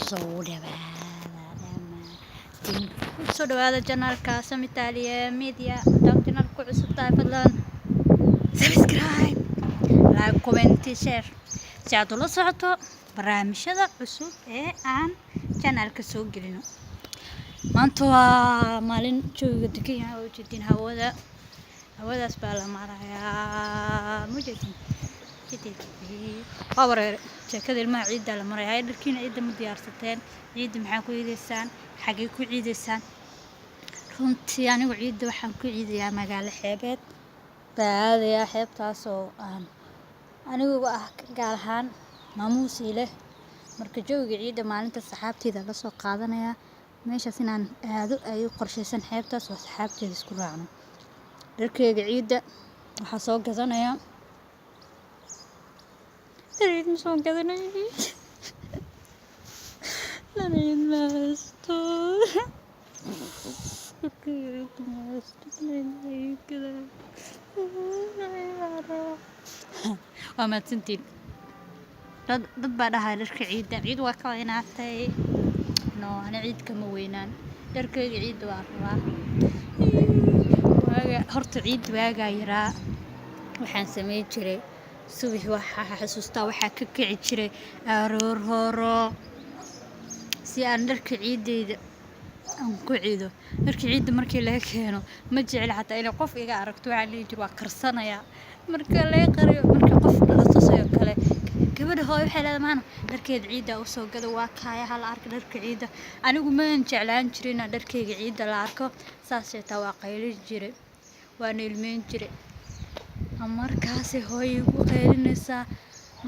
Soo dhawaada dhammaantiin, soo dhawaada channelka Samitalia Media. Haddaad channelka ku cusub tahay, fadlan subscribe, like, comment, share si aad ula socoto barnaamijyada cusub ee aan channelka soo gelino. Maanta waa maalin jawiga degan yahay oo ujeedin hawada, hawadaas baa la marayaa. Mujeedin waa wareere sheekada ilmaha ciidda la maraya. Hay, dharkiina ciidda ma diyaarsateen? Ciidda maxaa ku ciidaysaan? Xagee ku ciidaysaan? Runtii anigu ciidda waxaan ku ciidayaa magaalo xeebeed baa aadayaa, xeebtaas oo aan anigu ah gaar ahaan maamuusii leh. Marka jawiga ciidda maalinta saxaabteyda la soo qaadanayaa, meeshaas inaan aado ay u qorshaysan, xeebtaas oo saxaabteyda isku raacno. Dharkeyga ciidda waxaa soo gadanayaa, dhar ciid ma soo gadanay, dhar ciid ma haysto, dharkeyga ciidda ma haysto, dhar ciid ma ii gadaa? Waa mahadsantiin. Dad baa dhahaya dharka ciidda, ciid waa ka weynaatay. No, ani ciid kama weynaan, dharkeyga ciidda waa rabaa. Waaga horta ciid waagaa yaraa waxaan sameyn jiray, subax waxaa xasuustaa waxaa ka kici jiray aroor horo si aan dharka ciideyda aan ku ciido. Dharka ciidda markii laga keeno, ma jecli xataa inay qof iga aragto. Waxaan dhihi jiray waa karsanayaa. Marka laga qariyo, marka qof la tusayo kale, gabadha hooyo waxay leedahay maana dharkeeda ciidda usoo gado, waa kaaya, hala arka dharka ciidda. Anigu maan jeclaan jirin inaan dharkeyga ciidda la arko. Saas sheetaa waa qaylin jiray, waana ilmeyn jiray. Markaasay hooyo igu qaylinaysaa.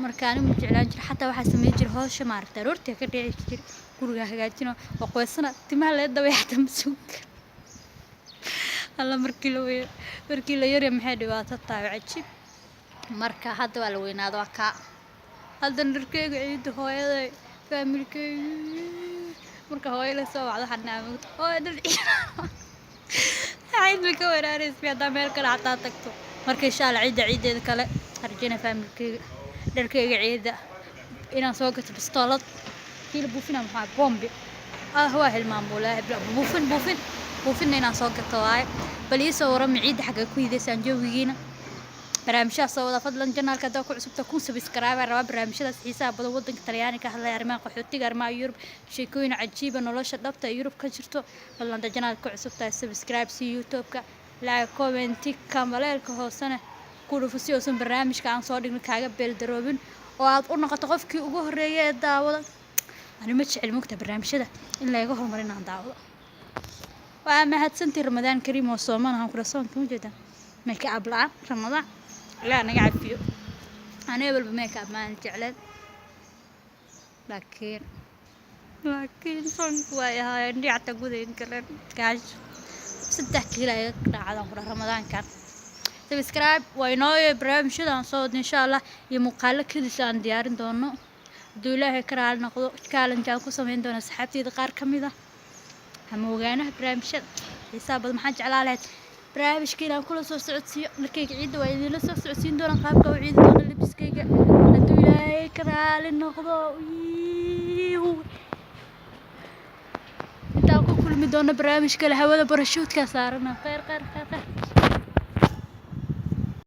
Marka anigu ma jeclaan jirin. Xataa waxaa sameyn jiray hawsha maaragtay, aroortii ka dhici jiray, guriga hagaajino oo qoysana, timaha laga dabay xataa ma sugi karo. Alla, markii la wey, markii la yarya maxay dhibaato tahay, waa cajiib. Marka hadda waa la weynaado, waa kaa haddana dharkeyga ciidda hooyaday, familykeyga, marka hooyo la soo wacdo waxaan dhahaa, "Hooyo, dhar ciid." Ciid bay ka weynaanaysa haddaa meel kale xataa tagto. Marka insha Allah ciidda ciiddeeda kale harjina familykeyga dharkeyga ciidda inaan soo gato. Bistoolad kii la buufina, maxaa bombi ah, waa hilmaam walaahi. Buufin, buufin, buufinna inaan soo gato waaye. Bal ii soo warrama, ciidda xagga ku hidaysaan jawigiina? Barnaamijyaha soo wada. Fadlan channelka haddaa ku cusubta, 1000 subscribe rabaa. Barnaamijyadaas xiisaha badan, wadanka Talyaaniga ka hadlaya, arrimaha qaxootiga, arrimaha Yurub, sheekooyin cajiiba, nolosha dhabta ee Yurub ka jirto. Fadlan haddaa channelka ku cusub tahay, subscribe si YouTube-ka, like, comment, gambaleelka hoosena ku dhufo si uusan barnaamijka aan soo dhigno kaaga beeldaroobin oo aad u noqoto qofkii ugu horreeya ee daawada. Ani ma jecel mugta barnaamijyada in laga hormarin aan daawado. Waa mahadsantii. Ramadaan kariim. Oo soomanahan kula soonka ma jeedaa, make up la'aan Ramadaan, Ilaah naga cafiyo. Aniga walba make up maan jecleen, laakiin soonku way ahaayeen dhicta gudayn galeen gaajo 3 kiilo iga dhacdan kudha Ramadaankan. Subscribe waa inoo barnaamijyada aan soo wadno insha Allah iyo muuqaalo kadis aan diyaarin doono hadduu Ilaahay ka raali noqdo. Challenge aan ku sameyn doono saxaabteyda qaar ka mid ah ama ogaanaha barnaamijyada xiisaha badan. Maxaan jeclaa lahayd barnaamijka inaan kula soo socodsiiyo? Dharkayga ciidda waa idinla soo socodsiin doonaa, qaabka u ciidi doono, labiskayga, hadduu Ilaahay ka raali noqdo. Intaan ku kulmi doono barnaamij kale, hawada barashuudka saarana. Khayr, khayr, khayr, khayr.